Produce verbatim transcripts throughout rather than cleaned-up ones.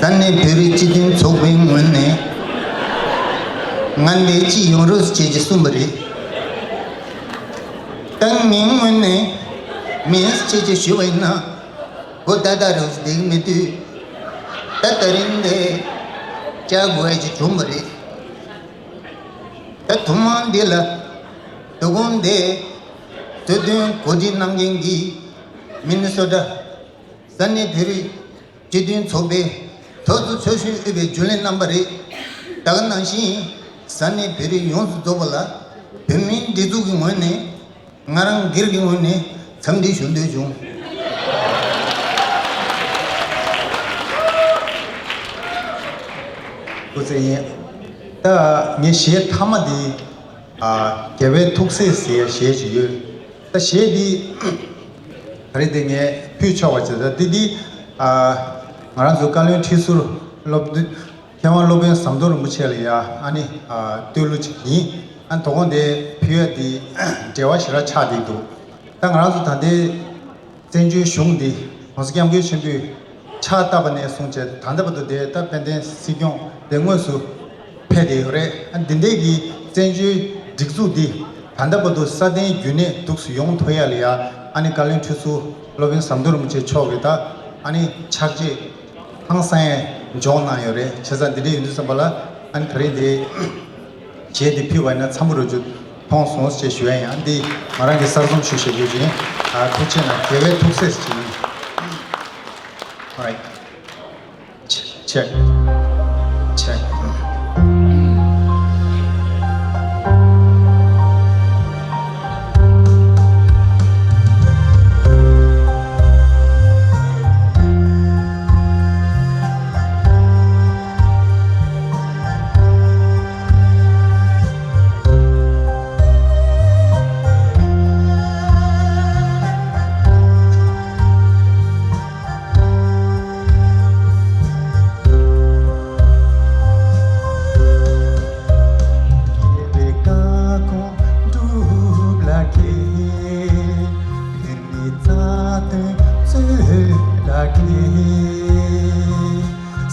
ས་གནས་བོད་རིགས་སྤྱི་མཐུན་ཚོགས་པའི་ངོས་ནས་ངན་པ་ཅི་ཡོང་རོགས་བྱེད་ཀྱི་གསུངས་པ་རེད། ཏང་མིའི་ངོས་ནས་མིན་ཅི་ཅི་ཞུས་པ་ཡིན་ན་གོ་ད་ད་རུ་བསྡད་ཀྱི་མི་འདུག་ད་ད་རིང་འདི་བཅར་དགོས་ཡ་ཅིག་བྱུང་བ་རེད། ད་ཐུན་མོང་འདི་ལ་དོ་དགོང་འདི་རྩོད་དོན་གོ་སྒྲིག་གནང་མཁན་གྱི་མི་ནི་སོ་ཊ་ས་གནས་བོད་རིགས་སྤྱི་མཐུན་ཚོགས་པའི་ཚོགས་གཙོ་ཚོགས་གཞོན་དབུས་པའི་རྒྱུན་ལས་རྣམ་པ་རེད། ད་ག་ནང་བཞིན་ས་གནས་བོད་རིགས་ཡོངས་སུ་རྫོགས་པ་ལ་བོད་མིའི་སྒྲིག་འཛུགས་ཀྱི་ངོས་ནས་ང་རང་སྒེར་གྱི་ངོས་ནས་འཚམས་འདྲི་ཞུ་འདོད་བྱུང་། སྐུ་ཚེ་ཡིན། ད་ངའི་གཞས་མཐའ་མ་འདི། ཨ། རྒྱལ་བའི་ཐུགས་སྲས་ཟེར་གཞས་ཅིག་ཡོད། ད་གཞས་འདི་ག་རེ་འདི་ངས་ཕུལ་ཆོག་པ་བྱས། ད་འདི་འདི། ཨ། ང་རང་ཚོ་བཀའ་བློན་ཁྲི་ཟུར་སློབ་མཁས་དབང་སློབ་དཔོན་ཟམ་གདོང་རིན་པོ་ཆེ་ལ་ཡ་ཨ་ནི་ཨ་བསྟོད་གླུ་ཅིག་ཡིན། ཨ་ནི་དོ་དགོང་དེ་ཕུལ་ཡ་འདི་འབྲེལ་བ་ཞེ་དྲག་ཆགས་བསྡད་འདུག་ད་ང་རང་ཚོ་ད་ལྟའི་བཙན་བྱོལ་གཞུང་འདི་༸གོང་ས་༸སྐྱབས་མགོན་ཆེན་པོས་ཕྱག་བཏབ་པ་ནས་བཟུང་བྱས་ད་ལྟ་བར་དུ་དེ་ད་དཔལ་ལྡན་སྲིད་སྐྱོང་དེ་དངོས་སུ་ཕེབས་བསྡད་ཡོད་རེད། ཨ་འདི་འདྲའི་གི་བཙན་བྱོལ་སྒྲིག་འཛུགས་འདི་ད་ལྟ་བར་དུ་སྲ་བརྟན་རྒྱུན་གནས་འདུག་སེ་ཡོང་ཐུབ་ཡ་ལ་ཡ་ཨ་ནི་བཀའ་བློན་ཁྲི་ཟུར་སློབ་དཔོན་ཟམ་གདོང་རིན་པོ་ཆེ་མཆོག་གིས་ད་ཨ་ནི་ཕྱག་རྗེས་ཧང་སང་ཡ་འཇོག་གནང་ཡོད་རེད། བྱས་ཙང་འདི་འདྲ་ཡིན་དུས་ཙམ་པ་ལ་ཨ་ནི་ད་རིང་འདི། གཞས་འདི་ཕུལ་བ་ཡིན་ན་འཚམས་པོ་རོ་ཅུ་མཐོང་སོང་ཞེས་ཞུ་ཡ་ཡིན། ཨ་འདི་ང་རང་གི་གསར་རྩོམ་ཞུ་བྱེད་རྒྱུ་ཅིག་ཡིན། ཨ་ཐུགས་རྗེ་གནང་། རྒྱལ་བའི་ཐུགས་སྲས་ཅིག་ཡིན། Alright. Check. Check.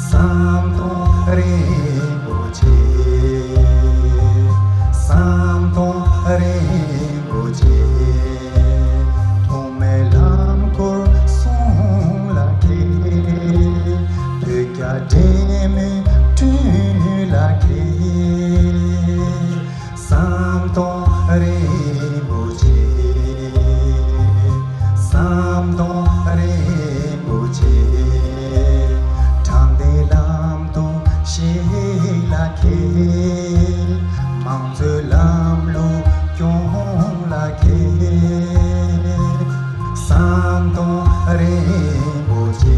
ཟམ་གདོང་རིན་པོ་ཆེ། ཟམ་གདོང་རིན་པོ་ཆེ། ཐོགས་མེད་ལམ་སྐོར་གསུང་ལ་མཁས། བོད་རྒྱ་འབྲེལ་མོལ་བསྐྲུན་ལ་མཁས། ཟམ་གདོང་རིན་པོ་ཆེ། ཟམ་གདོང་རིན་པོ་ཆེ། དྲང་བདེན་ལམ་དུ་གཤེགས་ལ་མཁས། མང་གཙོའི་ལམ་ལུགས་སྐྱོང་ལ་མཁས། ཟམ་གདོང་རིན་པོ་ཆེ།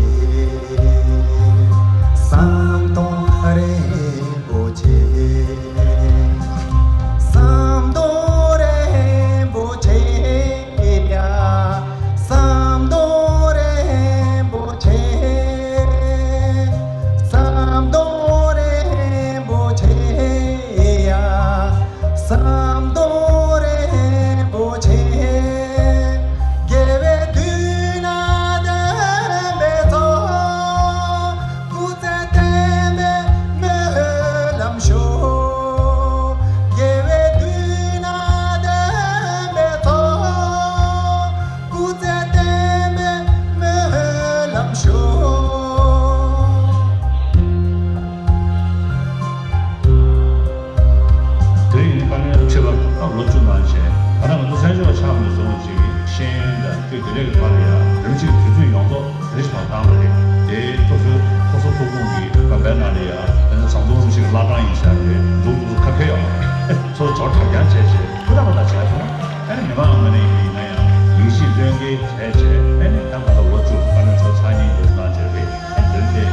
ཟམ་གདོང་རིན་པོ་ཆེ། ཟམ་གདོང་རིན་པོ་ཆེ་ཡ། ཟམ་གདོང་རིན་པོ་ཆེ། ཟམ་གདོང་རིན་པོ་ཆེ་ཡ། ཟམ་གདོང་རིན་པོ་ཆེ། རྒྱལ་བའི་མདུན་ན་བདེན་པའི་ཚོགས། སྐུ་ཚེ་བརྟན་པའི་སྨོན་ལམ་ཤོག་རྒྱལ་བའི་མདུན་ན་བདེན་པའི་ཚོགས། སྐུ་ཚེ་བརྟན་པའི་སྨོན་ལམ་ཤོག་དེ་རིང་ནི་བཀའ་བློན་ཁྲི་པ་ལོ་བཅུ་ནང་བྱས། ད་ལྟ་ང་ཚོ་བཙན་བྱོལ་བ་ཆགས་མི་སོང་ཅིག་ཤེས་ཡོན་དང་དེ་དེ་འདྲའི་བར་ལ་ཡང་རིམ་གཅིག་དུས་ཚོད་ཡོངས་རྫོགས་དེ་རིང་ཞིག་བཏང་བ་རེད། དེ་སོ་སོའི་ཁོ་ཚོ་ཐུགས་དགོངས་ཀྱི་བཀའ་འབེབས་ནང་ལ་ཡང་དེ་ནི་ཟམ་གདོང་རིན་པོ་ཆེ་གི་བླ་བྲང་ཡིན་ཟེར་ནས་འདུག་འདུག་ཁ་ཁེ་ཡོང་། སོ་སོ་གྲོགས་རྐྱང་བྱས་བྱས་ཧུར་ཐག་པ་ད་བྱས་སོང་། ཨ་ནི་མི་མང་ངོས་ནས་ཡིན་ན་ཡང་ཡིད་ཆེས་བློས་འགེལ་བྱས་བྱས། ཨ་ནི་ད་ང་ཚོ་ལོ་བཅུ་བཀའ་བློན་ཁྲི་པ་ཚར་ཉིན་དུ་གནང་བྱས་རེད། ཨ་ནི་དེ་རིང་དེ་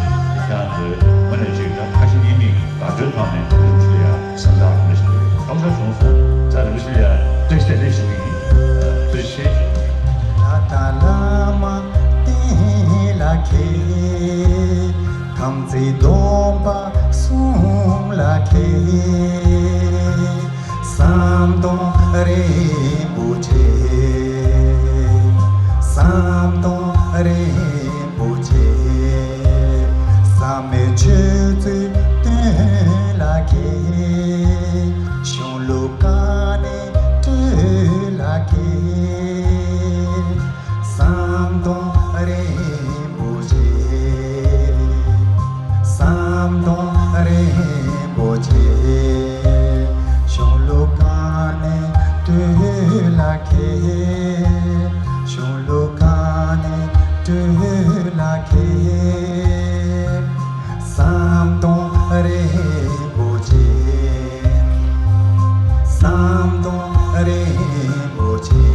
ཁྱེད་རང་ཚོའི་ངོས་ནས་ཅིག་ད་ཁ་ཞེ་གཉིས་མེད་ཀྱི་བརྡ་སྤྲོད་ཐོག་ནས་རིན་པོ་ཆེ་ལ་ཡ་སེམས་ཐག་རིང་པོ་ཞིག་རེད། བཀའ་ཤག་བྱུང་སོང་། ད་རིན་པོ་ཆེ་ལ་ཡ་བཀྲ་ཤིས་བདེ་ལེགས་ཞུ་གི་ཡིན། ཐུགས་རྗེ་ཆེ། ད་ལྟ་བླ་མ་བསྟེན་ལ་མཁས། དམ་ཚིག་སྡོམ་པ་སྲུང་ལ་མཁས། ཟམ་གདོང་རིན་པོ་ཆེ། ཟམ་གདོང་རིན་པོ་ཆེ། བསམ་མེད་ རིན་པོ་ཆེ། ཟམ་གདོང་རིན་པོ་ཆེ།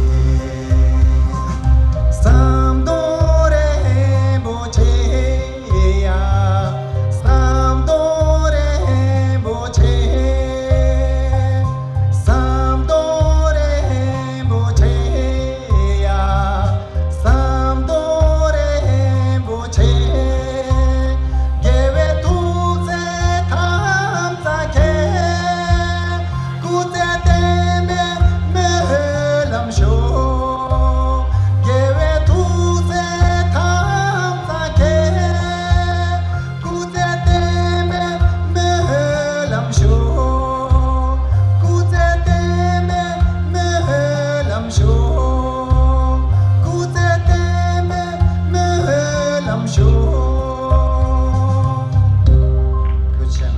ཟམ་གདོང་རིན་པོ་ཆེ་ཡ། ཟམ་གདོང་རིན་པོ་ཆེ། ཟམ་གདོང་རིན་པོ་ཆེ་ཡ། ཟམ་གདོང་རིན་པོ་ཆེ། རྒྱལ་བའི་ཐུགས་བརྩེ་ཐམས་ཅད་མཁྱེན། སྐུ་ཚེ་བརྟན་པའི་སྨོན་ལམ་ཞུ། རྒྱལ་བའི་ཐུགས་བརྩེ་ཐམས་ཅད་མཁྱེན། སྐུ་ཚེ་བརྟན་པའི་སྨོན་ལམ་ཞུ། སྐུ་ཚེ་བརྟན་པའི་སྨོན་ལམ་ཞུ། སྐུ་ཚེ་བརྟན་པའི་སྨོན་ལམ་ཞུ། ཐུགས་རྗེ་ཆེ།